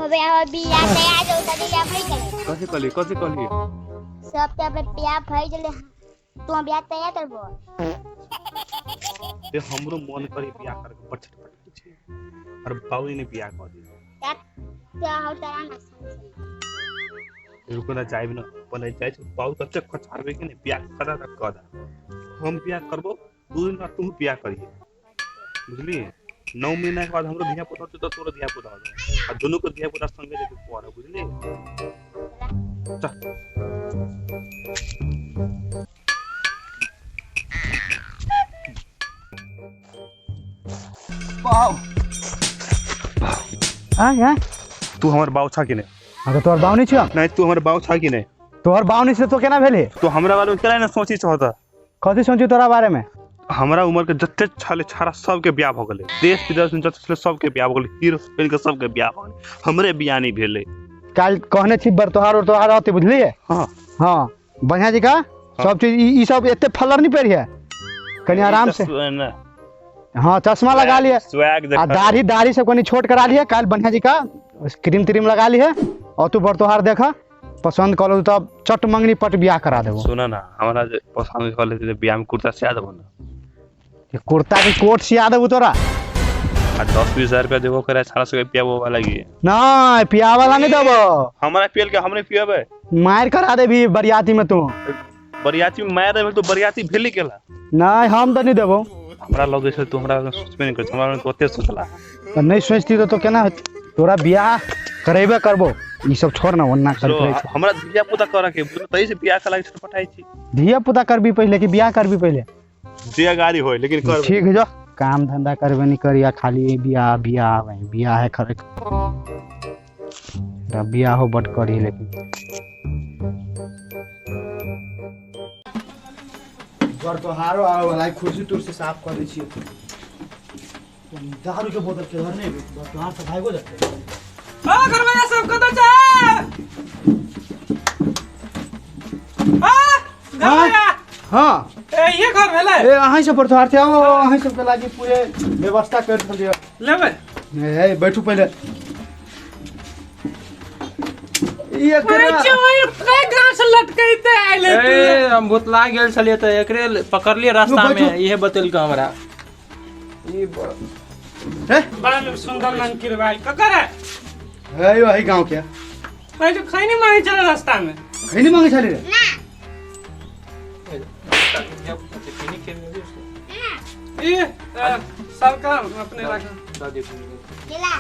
हवे हवे बिया तैयार जो तनी जा भई गेलै। कथी कहलिए, कथी कहलिए? सब के अपने बिया भई गेलै, तू बिया तैयार करबो। ते हमरो मन करी बियाह कर के बड़ छटपट छै और बाबूजी ने बियाह कर दी। ते हम तोरा ना रुको ना, जाइब ना पहिले जाइ छै बाबू कते खचारबे के ने बियाह करा त कह दा। हम बियाह करबो दू दिन बाद तू बियाह करिए, बुझली? 9 महीना के बाद हमरो धिया पुता होतै त तोरो धिया पुता होतै आ दुनू के धिया पुता संगे जेतै पढ़े, बुझली? चल। बाऊ। हाँ, हाँ? तू हमर बाऊ छा कि नहीं? हाँ, तो तोहर बाऊ नहीं छियो? नहीं, तू हमर बाऊ छा कि नहीं? तोहर बाऊ नहीं से तो केना भेले? तू हमरा बारे में केना ने सोची छौ त? कथी सोची तोरा बारे में? हमरा उम्र के जते छले छाड़ा सबके बियाह भ गेलै, देश विदेश में जते छले सबके बियाह भ गेलै, हीरो हिरोइन के सबके बियाह भ गेलै, हमरे बियाह नहीं भेलै। काल्हि कहने छी बर तोहार और तोहार रहते, बुझलिए? हाँ। हाँ, बढ़िया जी का सब चीज ई सब एते फलर नहीं पेरिए, कनी आराम से। हाँ, चश्मा लगा लिए स्वैग आ दाढ़ी दाढ़ी सब कनी छोट करा लिए, काल्हि बढ़िया जी का क्रीम त्रीम लगा लिए और तू बर तोहार देखा पसंद कर लो तब चट मंगनी पट बियाह करा देबो। सुन ना, हमरा जे पसंद कर लेते बियाह में कुर्ता सिया देबो ना। ये कुर्ता के कोट सिया देबो तोरा। आ 10-20 हजार रुपया देबो करे सारा सब पियाबो वाला की। नहीं, पियाबो वाला नहीं देबो। हमरा पियल के हमरे पियाबे। मार करा देबी बरियाती में तू। बरियाती में मार देबे तो बरियाती भेली केला। नहीं, हम तो नहीं देबो। हमरा लगे छै तू हमरा सोचबे नहीं कर, हमरा ओते सोचला। तो नहीं सोचती तो केना होत? तोरा बियाह करेबे करबो, ई सब छोड़ ना, ओन्ना कर रो, करे छै। हमरा धिया पुता करे के, बुझल तई से बियाह करा के छटपटाई छी। धिया पुता करबी पहिले कि बियाह करबी पहिले? जिया गाड़ी होय लेकिन करबे। ठीक है, जो काम धंधा करबे नहीं करिया, खाली बियाह बियाह भाई, बियाह है खरे। रा बियाह हो बट करी लेकिन। घर तोहारो आवे वाला है, कुर्सी तुर्सी साफ कर दै छियै। दारू के बोतल के धरने भी, घर तोहार सब भागो जतै। ओ घरवाला सब कतऽ छै? आ, घरवाला। हाँ। ए, ये घर भेलै? ए, अहाँ सब पर तोहार छै, आओ, आओ, अहाँ सब के लागी पूरे व्यवस्था कर देलियै। लेबै? ए, ए, बैठू पहिले। ई एकरा- अरे चोर, कई गांव से लटकैते आइले तू। ए, हम भुतला गेल छलियै तऽ एकरे पकड़लियै रास्ता में, बैठू। इहे बतेलकै हमरा। ई हे? बड़ा सुंदर ननकीर भाई, ककर है? है यो, है गांव के। भाई जो खैनी मांगे चले रास्ता में। खैनी मांगे चले रे? ना। ई, सबका अपने रखा। केला।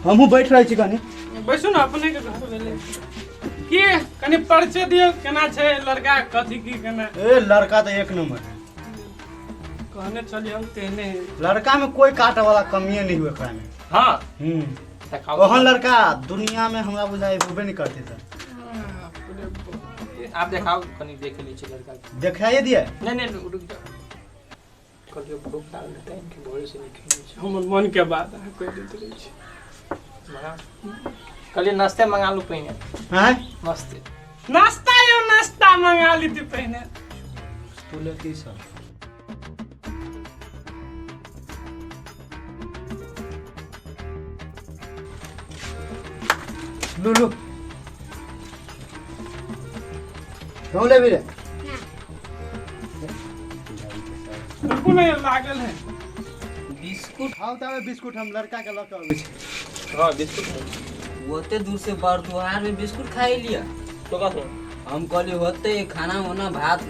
हमहूँ बैठ रहै छी कनी। बैसू ना, अपने के घर भेलै। की कनी परिचय दियौ, केना छै लड़का, कथी की केना? ए, लड़का तऽ एक नंबर। कहने चलिए हम तेहने है। लड़का में कोई काटे वाला कमिए नहीं हुए एकरा में। हाँ। हम्म। देखाओ। ओहन लड़का दुनिया में हमरा बुझाइ होबे नहीं करते सर। आप देखाओ कनी, देख ली छी लड़का के। देखाइए दिए? नहीं, नहीं, रुक जाओ। कहलियो भूख लागल हेतै, कि भोरे से नहीं खेने छी। हमर मन के बात अहाँ कहि दैत रहै छी। मंगा। कहलियो नाश्ते मंगा लू पहिने। आँय? नाश्ते। नाश्ता यौ, नाश्ता मंगा लीती पहिने। तू ले की सब? लू, लू। क्यों ले भी रे? बिल्कुल नहीं लागल है। बिस्कुट खाओ तबे बिस्कुट हम लड़का के लऽ के अबै छी। हाँ, बिस्कुट। ओते दूर से बरदुआर में बिस्कुट खाई लिया। तो का सुन? हम कहली होते खाना वाना भात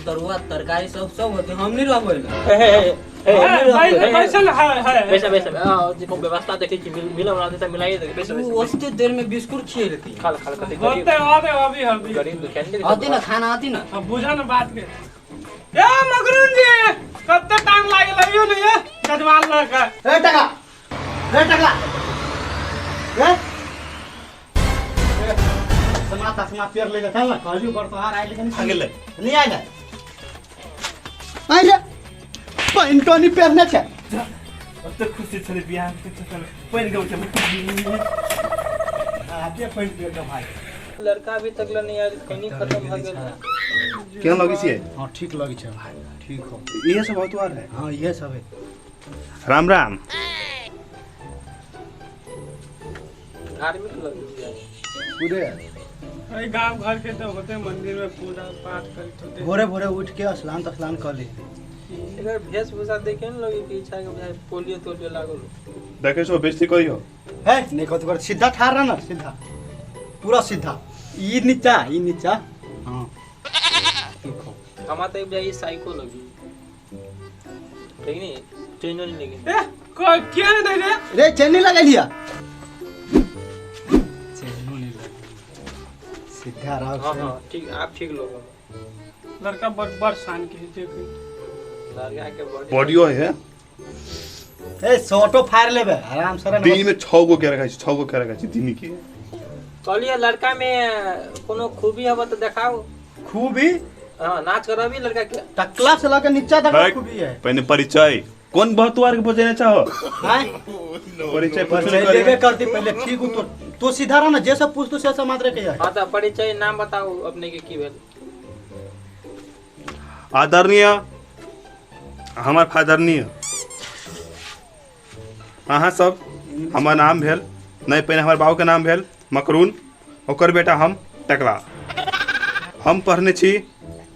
तरुआ तरकारी सब सब होते, हम नहीं रहबै ला। हे, हे, हे, हे, हे, हे, भाई, हे, हे, बैसल है, है। बैसा, बैसा, हाँ, जे व्यवस्था देखै छी, मिल वाला देता, मिलाइए दे, बैसा, बैसा, उ ओते देर में बिस्कुट खिएलकै। खा ले, खा ले, कते होते, गरीब। होते, अभी, अभी। गरीब दुखिया नहीं देखै आती ना खाना, आती ना। अब बुझा ना बात के। ए मगरून जी, कते टाइम लागल अइयो ने ये जजमान लऽ के। ए टका, ए टकला, ए। समा तस्मा पेर ले चल ना, कहलियो बड़ तोहार आइल कनी। आ गेलै। नहीं आइल। आइल। पानि कनी पेरने छै। ओते खुशी छलै बियाह के चक्कर में, पानि गाँव छै। आते पानि पेर के भाई। लड़का अभी तक ले नहीं आयल, कनी खत्म भ गेल। केहन लगै छियै? हाँ, ठीक लगै छै भाई, ठीक हो। इहे सब हतुआर है? हाँ, इहे सब है। राम राम। धार्मिक लगे पूरे अरे गांव घर के तो होते मंदिर में पूजा पाठ करते होते। भोरे भोरे उठ के स्नान तस्नान कर ले। एकर वेशभूषा देखे न लगे कि इच्छा के बुझाय पोलियो तोलियो लागल। देखे छो बेइज्जती करियो। है नहीं कथी कर, सीधा ठार रह ना, सीधा पूरा सीधा, ई नीचा ई नीचा। हाँ ठीक हो। हमरा तो बुझाय साइको लगी ठीक नहीं, चेंज नहीं लगी। ए किया नहीं दे रे? रे चेन नहीं लगा लिया, चेन नहीं लगा, सीधा रहो। हां हां ठीक, आप ठीक लोग। लड़का बड़ बड़ शान के है देखी, लड़का के बॉडी बॉडियो है। ए शॉटो फायर लेबे आराम से। दिन में 6 गो के रखै छै, 6 गो के रखै छै दिन के। कहलिए लड़का में कोनो खूबी हब तो देखाओ। खूबी? हां नाच करबी लड़का के टकला से लके नीचा तक खूबी है। पहले परिचय कौन बहतुआर के बजेने चाहो? हां परिचय परिचय देबे करती पहले। ठीक हो तो सीधा रह ना, जे सब पूछ तो से मात्र के है। हां त परिचय नाम बताओ अपने के की भेल। आदरणीय हमर फादरनीय अहाँ सब, हमर नाम भेल नहीं, पहले हमर बाबू के नाम भेल मकरून, ओकर बेटा हम टकला। हम पढ़ने छी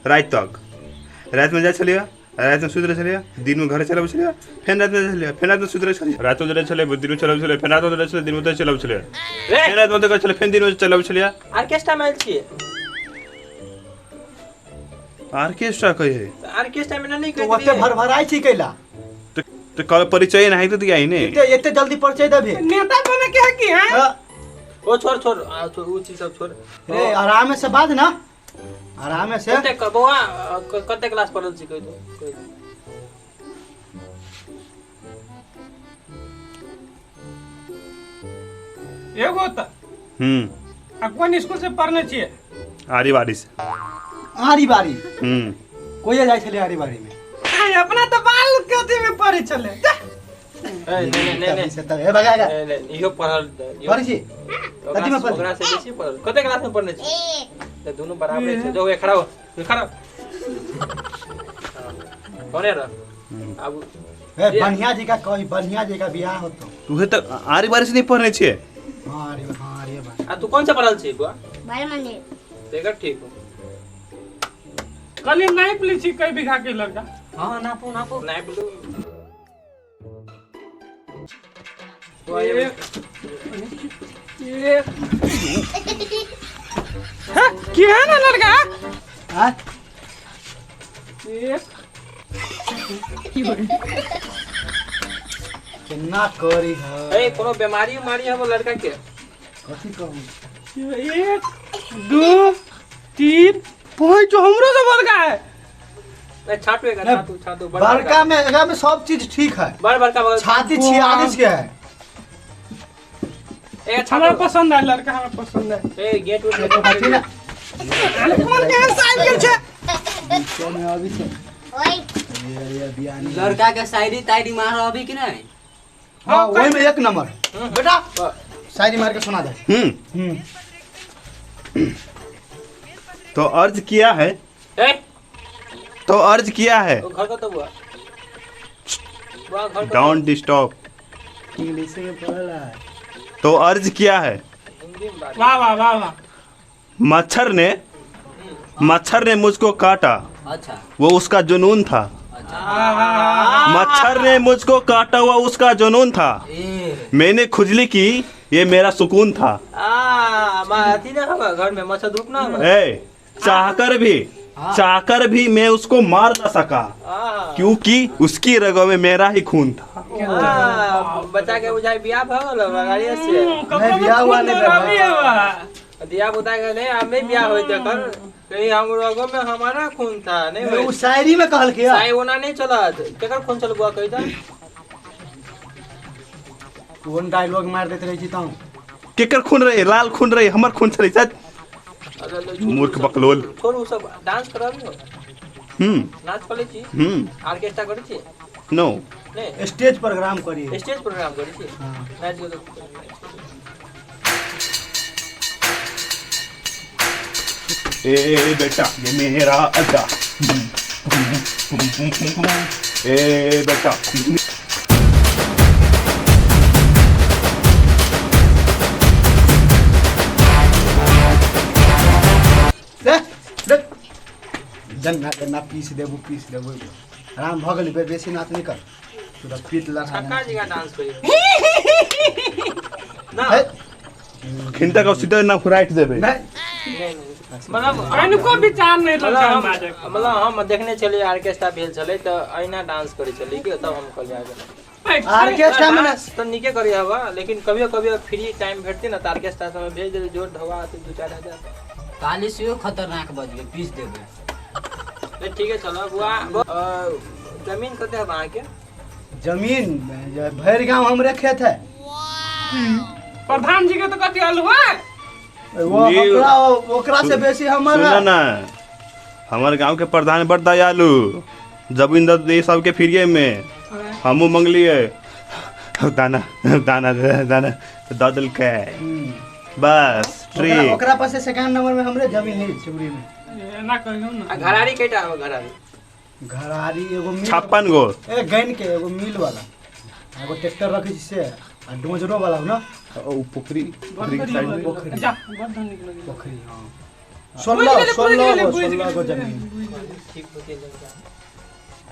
राति तक, रातिमे जाइ छलियै, रातिमे सुति रहै छलियै, दिनमे घरे चलि अबै छलियै, फेर रातिमे जाइ छलियै, फेर रातिमे सुति रहै छलियै, रातिमे जाइ छलियै, दिनमे चलि अबै छलियै, फेर रातिमे जाइ छलियै, दिनमे चलि अबै छलियै, फेर रातिमे जाइ छलियै, फेर दिनमे चलि अबै छलियै। ऑर्केस्ट्रा में आयल छियै? ऑर्केस्ट्रा कहै है? ऑर्केस्ट्रा में नहीं कहै, ओते भरभराइ छी कैला तो कल परिचय नहीं तो दिया ही नहीं। एते एते जल्दी परिचय देबे नेता बने के है कि हैं? ओ छोड़ छोड़ छोड़ उ चीज सब छोड़ रे, आराम से बात ना, आराम से। कते बौआ कते क्लास पढ़ल छी कहि दो। एगो त आ कोन स्कूल से पढ़ने छियै? आरी बारी से। आरी बारी? कोई जाइ छलै आरी बारी में? अपना तो बाल कथी में पढ़े छलै। ए नहीं नहीं नहीं से त ए भगा गा नहीं नहीं इहो पढ़ल पढ़ै छी कथी में पढ़ल? ओकरा से बेसी पढ़ल। कते क्लास में पढ़ने छी? त दोनों बराबर छै। जो खड़ा हो, खड़ा हो। कोने रह अब ए बढ़िया जी का कही, बढ़िया जी का बियाह होतो। तू त आरी बारी से नहीं पढ़ने छियै? हां आरी, हां आरी बारी। आ तू कौन से पढ़ल छी बुआ? बाल मंदिर। देख ठीक हो। कल नाइप ली छी कई बीघा के लड़का। हां नापो नापो नाप लो। ये हां की है ना लड़का? हां एक कितना करी है ए कोनो बीमारी उमारी है वो लड़का के? कथी कहू? 1 2 3 5 हमरो से बड़का है। नहीं छाटू एक छाटू छाटू बड़का में एकरा में सब चीज ठीक है। बड़ बड़का छाती 46 के है। ए हमरा पसंद है लड़का, हमरा पसंद है। ए गेट उठ के ना कौन के साइकिल छे? कौन अभी छे? ओए ये बियाह नहीं। लड़का के शायरी तायरी मार अभी कि नहीं? हां ओए में एक नंबर बेटा, शायरी मार के सुना दे। तो अर्ज किया है। ए तो अर्ज किया है। घर का तो बुआ बुआ घर don't disturb English में पढ़ला है। तो अर्ज किया है। वाह वाह वाह वाह। मच्छर ने मुझको काटा। अच्छा वो उसका जुनून था। अच्छा मच्छर ने मुझको काटा हुआ उसका जुनून था। मैंने खुजली की ये मेरा सुकून था। अथी ना होगा घर में मच्छर धूप ना होगा। ए चाहकर भी मैं उसको मार ना सका क्योंकि उसकी रगों में मेरा ही खून था। बच्चा के बुझाई बियाह भ गेल गाड़ी से नहीं बियाह हुआ नहीं दिया बुता के नहीं हमें बियाह होई जकर कहीं हम रगों में हमारा खून था नहीं वो शायरी में कहल के शायरी ओना नहीं चला केकर खून चल बुआ कहि दा कोन डायलॉग मार देत रही छी तू केकर खून रहे लाल खून रहे हमर खून छलै शायद मूर्ख बकलोल छोड़ उ सब डांस कराबी हो। नाच करै छी। ऑर्केस्ट्रा करै छी। नो नहीं स्टेज प्रोग्राम करी स्टेज प्रोग्राम करै छी। नाच के ए बेटा ये मेरा अड्डा ए बेटा जन्ना जन्ना पीस देबू पीस देबू। आराम भऽ गेलै, बेसी नाच नहि कर, पूरा पीट लगा। छक्का जगह डांस करियो ना। घंटा का सीधा ना फुराइट देबे। नहीं। नहीं नहीं, मतलब कनिको विचार नहीं मतलब लड़का हम बाजै के। मतलब हम देखने छलियै ऑर्केस्ट्रा भेल छलै तऽ अहिना डांस करै छलै कि, तब हम कहलियै आगे। ऑर्केस्ट्रा में ना। डांस तऽ नीके करी हवा, लेकिन कभियो कभियो फ्री टाइम भेटती ना तऽ ऑर्केस्ट्रा सब में भेज देबै, जोर ढवा तऽ 2-4 हजार। ताली सेहो खतरनाक बजबै, पीस देबै। नहीं, ठीक है, चलो बुआ। जमीन कते है अहाँके? जमीन भरि गांव हमरे खेत है। प्रधान जी के तो कथी अलुआ। वो जी। ओकरा ओकरा से बेसी हमर सुन है। ना, हमार गांव के प्रधान बड़ दयालु, जमीन दे दे सबके फ्रीए में। हमू मंगलिए दाना दाना दाना तो दऽ देलकै। बस। ओकरा ट्रिक। ओकरा पास सेकंड नंबर में हमरे जमीन है सिमरी में। एना कहियौ ना। आ घरारी कैटा हवा घरारी? घरारी एगो मिल 56 गो। ए गैन के एगो मिल वाला, एगो ट्रैक्टर रखै छी से, आ डोजरो वाला हो ना। ओ पोखरी, पोखरी के साइड में। पोखरी। जा, बड़ धनिक लगे। पोखरी, हाँ। बुझि 16 गेलै, बुझि 16 गेलै, गो बुझि 16 गो गेलै। जमीन। ठीक होते लड़का।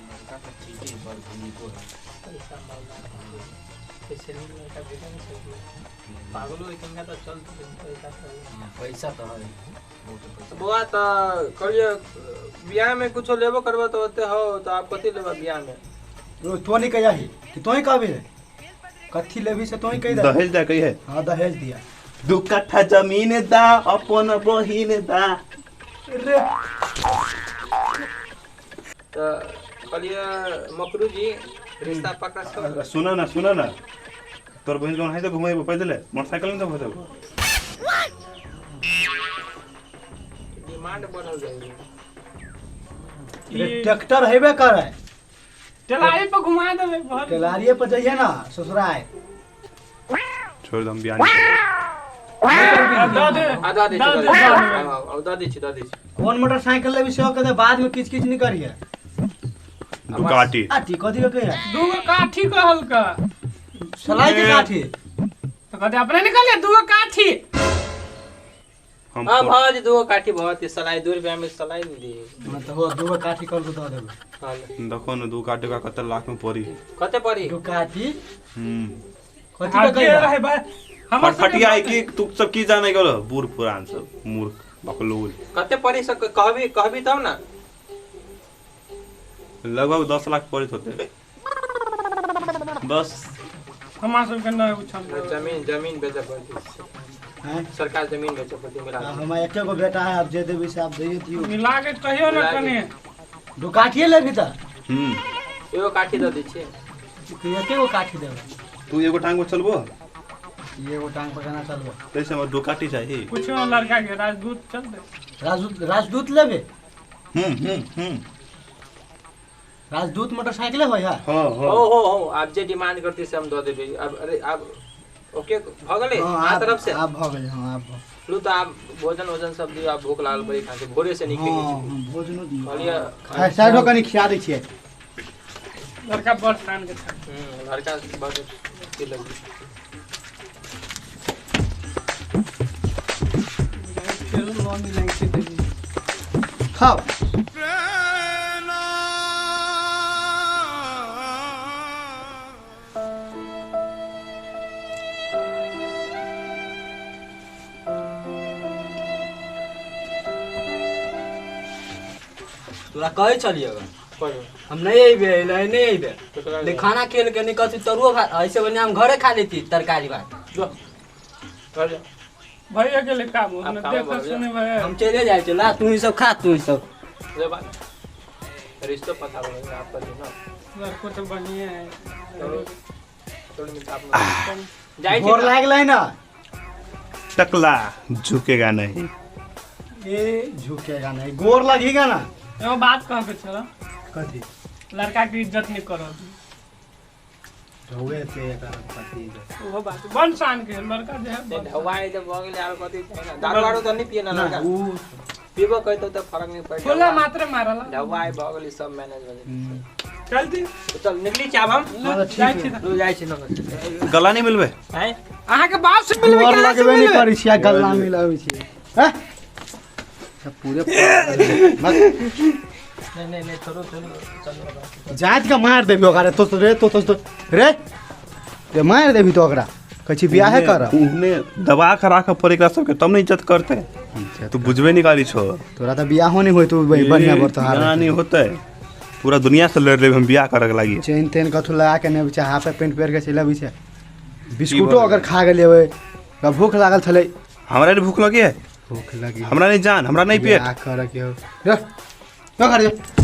लड़का तऽ ठीके है, बड़ धनिको है। पैसा मांगला पैसे नहीं, लड़का भेटा नहीं सकती पागलो इनका तो चल पैसा तो है। हाँ, पैसा तऽ है बहुत पैसा। बुआ, तऽ कहलियै बियाह में कुछो लेबो करबो तऽ ओते हो, तऽ आप कथी लेबो बियाह में? रो तो नहीं कही कि तोही कहबी रे, कथी लेबी से तोही कहि दे। दहेज दे कही है। हाँ, दहेज दिया। 2 कट्ठा जमीन दा अपन बहिन दा। रे। तऽ कहलियै मकरू जी, रिश्ता पक्का छौ? सुना ना, सुना ना, तोर बहिन के है तो घुमेबो पैदले, मोटरसाइकिल में तो घुमेबो। डिमांड बढ़ल जाइ। रे, ट्रैक्टर हेबे करे। टेलारी पर घुमा देबै भर। टेलारिये पर जइहे ना ससुराल। छोड़ दम, बियाह नहीं करबो। दऽ दे। आ दऽ दै छी। दऽ दऽ दे, दै छी। दऽ दे। आब, आब, दऽ दै छी, दऽ दै छी। कोन मोटरसाइकिल लेबी सेहो कह दे, बाद में किच किच नहीं करिहे। दुकाटी। काठी कथी के कहिए? दूगो काठी कहलका। सलाई के काठी? तऽ कहते अपने निकलिए दूगो काठी। हम हाँ, भऽ जेतै, दूगो काठी भऽ जेतै। सलाई 2 रुपया में सलाई नहीं दी। हाँ, तऽ हो, दूगो काठी कल दऽ देबै। हाँ, ले। देखो ना, 2 काटे का कते लाख में पड़ी। कते पड़ी? दू काठी। कथी आ के के कहिए? रहे भाई हमर सबके। फटफटिया है कि तू सब की जाने गेलो, बूढ़ पुरान सब मूर्ख बकलोल। कते पड़ी से कहबी, कहबी तब ना। लगभग 10 लाख पड़ित होते बस। हमरा सबके नहि उछल। जमीन जमीन बेचे पड़ती। हैं? सरकार जमीन बेचे पड़ती मिला। हमारा एके गो बेटा है, अब जे देबी से आप दैये दियौ। मिला के कहियो ना मिला के। कनि। दू काठिए लेबी तऽ? एगो काठी दऽ दै छियै। कि एके गो काठी देबै? तू एगो टांग पर चलबो? एगो टांग पर केना चलबो? तैसे हमरा 2 काठी चाही। पूछो लड़का के, राजदूत चल दे। राजदूत, राजदूत लेबे? हम्म हम्म हम्म राजदूत मोटरसाइकिले होय है? हाँ। हो। हाँ। हो, आप जे डिमांड करती से हम दऽ देबै अब। अरे आब ओके भऽ गेलै? हाँ, अहाँ आब तरफ से। आब भऽ गेलै, हाँ, आब भऽ लू तऽ आब भोजन वोजन सब दियौ, आब भूख लागल बड़ी खाके भोरे से निकलि हाँ, छी। हाँ, भोजनो दियौ। कहलियै। साइड हो, कनि खिया दै छियै। लड़का बड़ शान के छै। लड़का बड़ अथी लगी। फेरो लोन मिलाई के देबी। खाओ। तोरा कहै छलियै। कहियौ। हम नहीं अइबे, अइले नहीं अइबे। केकरा? ले खाना खेल के नहीं कथी तरुओ भात, ऐसे बढ़िया हम घरे खा लेती तरकारी भात। जो घर जा। भैया के ले काम आब ने काम देख भऽ गेल। सुने भैया। हम चले जाइ छी, ला तू ही सब खा, तू ही सब। ले बात रिश्तो पता बोले आप कर ना। लड़को तो बढ़िया है। थोड़ी मिनट आप जाइ छी। गोर लागलै ना। टकला झुकेगा नहीं। ए, झुकेगा नहीं, गोर लगेगा ना। एगो बात कह के छल। कथी? लड़का के इज्जत नहीं करो। ढौए ते एकर कथी? ओहो बात बन शान के है, लड़का जे है बड़ शान। ढौआ जब भऽ गेलै आर कथी चाही ना? दारू आरू तऽ नहीं पिए ना? ना। लड़का उ पीबो कहतो तऽ फरक नहीं पड़ै। छोला मात्र मारला। ढौआ भऽ गेलै, सब मैनेज भऽ जेतै। चल दी। चल निकली छी आब हम। हाँ, तऽ ठीक जाइ छी है। तऽ। लू जाइ छी, नमस्ते। गला नहीं मिलबे? आँय? अहाँके बाप से मिलबै? गोर कहाँ से लगबे नहीं मिलबै? करै छियै, गल्ला मिलाबै छियै, हैं? सब पूरे बस। नहीं नहीं नहीं, छोड़ो छोड़ो, चलो। जाति के मार देबी ओकरा रे, तो रे तो रे रे मार देबी तो ओकरा। कहै छी बियाहे कर। उहने दबा के राखऽ पड़े एकरा सबके, तब ने इज्जत करते। तू बुझबे नहीं करी छो। तोरा तऽ बियाहो नहीं होय तू बढ़िया बर तोहार। ना नहीं होते, पूरा दुनिया से लड़ लेब हम बियाह करे के लागी। चेन तेन कथू लगा के नहीं छै, हाफ पेंट पहिर के चलि अबै छै। बिस्कुटो भऽ अगर खा गेलियै तऽ भूख लागल छलै। हमरा नहीं भूख लगी है? भूख लगी। हमरा नहीं जान, हमरा नहीं पेट। बियाह करे के हो। रे, रो घर जो।